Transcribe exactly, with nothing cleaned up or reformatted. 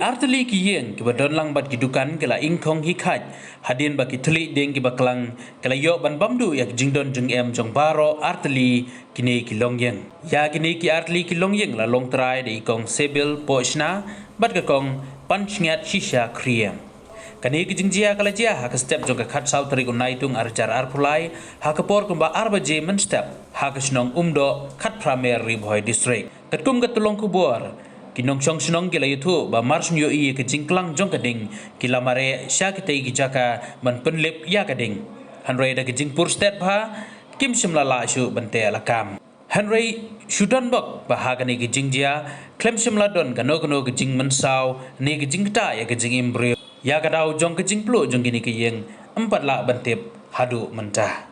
Artylli ki ïing kiba don lang bad ki dukan ki la ingkhong hi khaid hadien ba ki thylliej ding kiba klang ki la ïoh ban bam duh ïa ki jingdon jingem jong baroh artylli kine ki longïing. Ïa kine ki artylli ki longïing la long trai da i kong Sebil Pohshna bad ka kong Panshngiat Shisha Khriam. Kane ka jingjia ka la jia ha ka step jong ka khatsaw tarik u Naitung arhajar arphew lai ha ka por kumba ar baje mynstep ha ka shnong Umdoh, Khatphra Mer, Ri Bhoi District. Katkum ka tyllong khubor, ki nongshong shnong ki la ïathuh ba mar shu ïohi ïa ka jingklang jong ka ding, ki la mareh sha kitei ki jaka ban pynlip ïa ka ding. Hynrei da ka jingpur stet bha, kim shym la lah shuh ban teh lakam. Hynrei shu don bok ba ha kane ka jingjia khlem shym la don kano kano ka jingmynsaw ne ka jingktah ïa ka jingim briew. Ïa ka daw jong ka jingpluh jong kine ki ïing, ym pat lah ban tip haduh mynta.